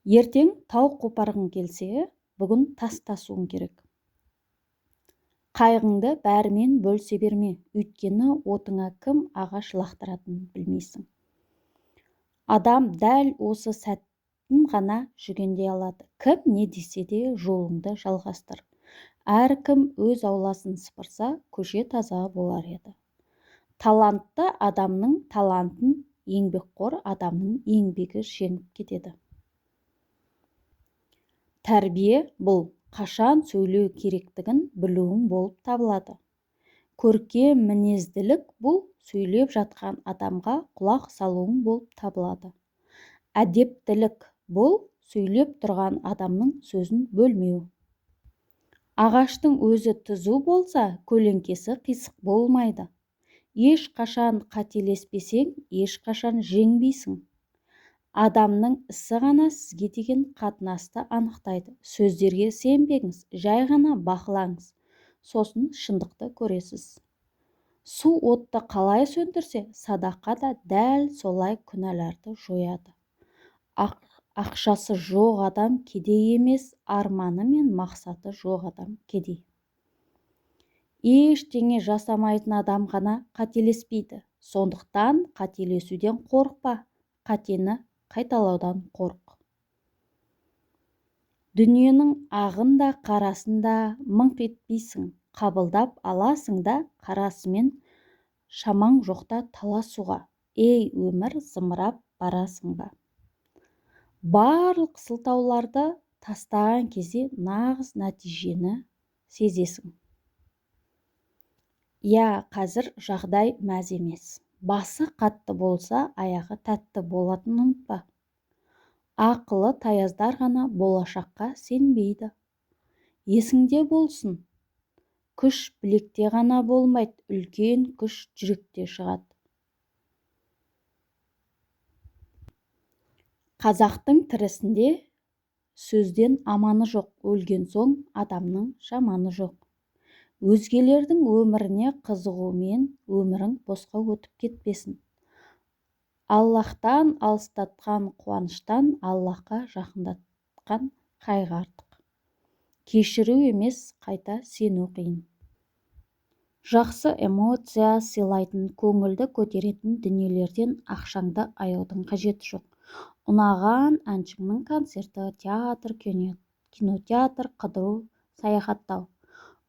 Ертең тау қопарғың келсе, бүгін тас тасуың керек. Қайғыңды бәрімен бөлісе берме, өйткені отыңа кім ағаш лақтыратынын білмейсің. Адам дәл осы сәтін ғана жүгендей алады. Кім не десе де, жолыңды жалғастыр. Әркім өз ауласын сыпырса, көше таза болар еді. Талантты адамның талантын еңбекқор адамның еңбегі жеңіп кетеді. Тәрбие бұл қашан сөйлеу керектігін білуің болып табылады. Көркем мінезділік бұл сөйлеп жатқан адамға құлақ салуың болып табылады. Әдептілік бұл сөйлеп тұрған адамның сөзін бөлмеу. Ағаштың өзі түзу болса, көлеңкесі қисық болмайды. Ешқашан қателеспесең, ешқашан жеңбейсің. Адамның ісі ғана сізге деген қатынасты анықтайды. Сөздерге сенбеңіз, жай ғана бақылаңыз. Сосын шындықты көресіз. Су отты қалай сөндірсе, садақа да дәл солай күнәларды жояды. Ақшасы жоқ адам кедей емес, арманы мен мақсаты жоқ адам кедей. Ештеңе жасамайтын адам ғана қателеспейді. Сондықтан қателесуден қорықпа, қатені қайталаудан қорық. Дүниенің ағын да қарасын да мыңқ етпейсің, қабылдап аласың да қарасымен, шамаң жоқта таласуға. Ей, өмір, зымырап барасың ба? Барлық сылтауларды тастаған кезде нағыз нәтижені сезесің. Иә, қазір жағдай мәз емес. Басы қатты болса, аяғы тәтті болатынын ұмытпа. Ақылы таяздар ғана болашаққа сенбейді. Есіңде болсын, күш білекте ғана болмайды, үлкен күш жүректе шығады. Қазақтың тірісінде сөзден аманы жоқ, өлген соң адамның жаманы жоқ. Өзгелердің өміріне қызығумен өмірің босқа өтіп кетпесін. Аллаһтан алыстатқан қуаныштан Аллаһқа жақындатқан қайғы артық. Кешіру емес, қайта сену қиын. Жақсы эмоция сыйлайтын, көңілді көтеретін дүниелерден ақшаңды аяудың қажеті жоқ. Ұнаған әншіңнің концерті, театр, кинотеатр, қыдыру, саяхаттау.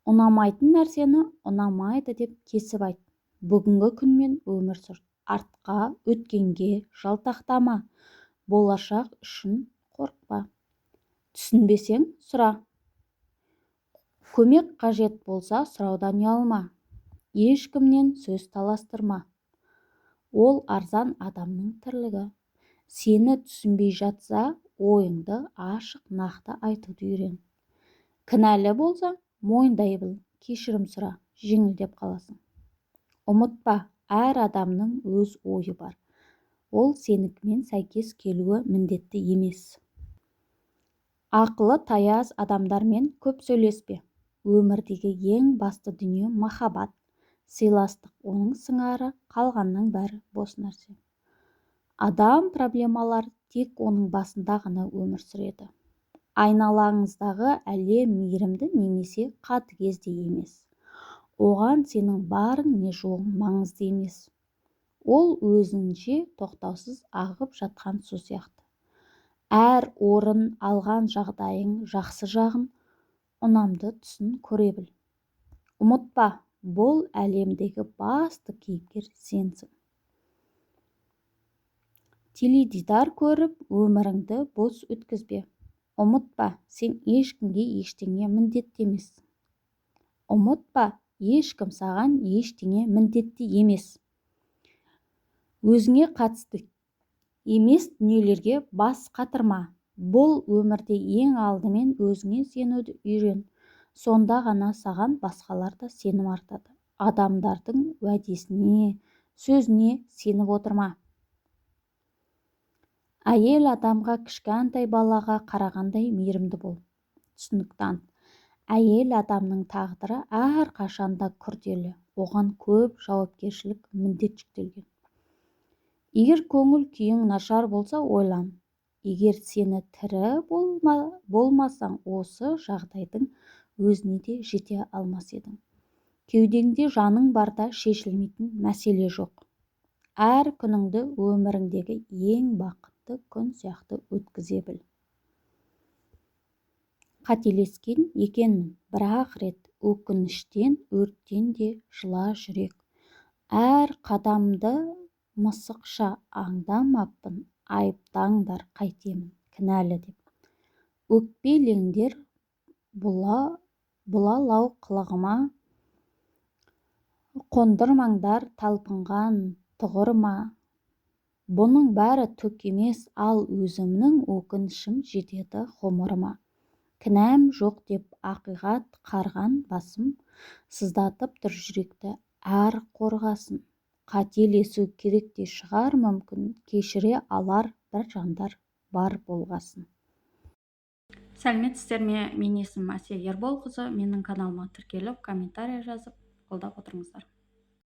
Ұнамайтын нәрсені ұнамайды деп кесіп айт. Бүгінгі күнмен өмір сүр. Артқа, өткенге жалтақтама. Болашақ үшін қорықпа. Түсінбесең, сұра. Көмек қажет болса, сұраудан ұялма. Ешкімнен сөз таластырма. Ол арзан адамның тірлігі. Сені түсінбей жатса, ойыңды ашық нақты айтуды үйрен. Кінәлі болсаң, мойындай біл, кешірім сұра, жеңілдеп қаласың. Ұмытпа, әр адамның өз ойы бар. Ол сенікімен сәйкес келуі міндетті емес. Ақылы таяз адамдармен көп сөйлеспе. Өмірдегі ең басты дүние махаббат, сыйластық, оның сыңары, қалғанның бәрі бос нәрсе. Адам проблемалар тек оның басында ғана өмір сүреді. Айналаңыздағы әлем мейірімді немесе қатыгез де емес. Оған сенің барың не жоғың маңызды емес. Ол өзінше тоқтаусыз ағып жатқан су сияқты. Әр орын алған жағдайың жақсы жағын, ұнамды тұсын көре біл. Ұмытпа, бұл әлемдегі басты кейіпкер сенсің. Теледидар көріп, өміріңді бос өткізбе. Ұмытпа, сен ешкімге ештеңе міндетті емессің. Ұмытпа, ешкім саған ештеңе міндетті емес. Өзіңе қатысты емес дүниелерге бас қатырма. Бұл өмірде ең алдымен өзіңе сенуді үйрен. Сонда ғана саған басқалар да сенім артады. Адамдардың уәдесіне, сөзіне сеніп отырма. Әйел адамға кішкентай балаға қарағандай мейірімді бол. Түсінік таныт. Әйел адамның тағдыры әрқашанда күрделі, оған көп жауапкершілік, міндет жүктелген. Егер көңіл күйің нашар болса, ойлан. Егер сені тірі болмасаң, осы жағдайдың өзіне де жете алмас едің. Кеудеңде жаның барда шешілмейтін мәселе жоқ. Әр күніңді өміріңдегі ең бақытты күн сияқты өткізе біл. Қателескен екенмін бір-ақ рет, өкініштен өрттен де жыла жүрек. Әр қадамды мысықша аңдамаппын, айыптаңдар, қайтемін, кінәлі деп. Өкпелеңдер бұлалау қылығыма, қондырмаңдар талпынған тұғырыма. Бұның бәрі түк емес, ал өзімнің өкінішім жетеді ғұмырыма. Кінәм жоқ деп ақиқат қарған басым, сыздатып тұр жүректі әр қорғасын. Қателесу керек те шығар мүмкін, кешіре алар бір жандар бар болғасын. Сәлеметсіздер ме? Менің есімім Әсия Ерболқызы. Менің каналыма тіркеліп, комментарий жазып, қолдап отырыңыздар.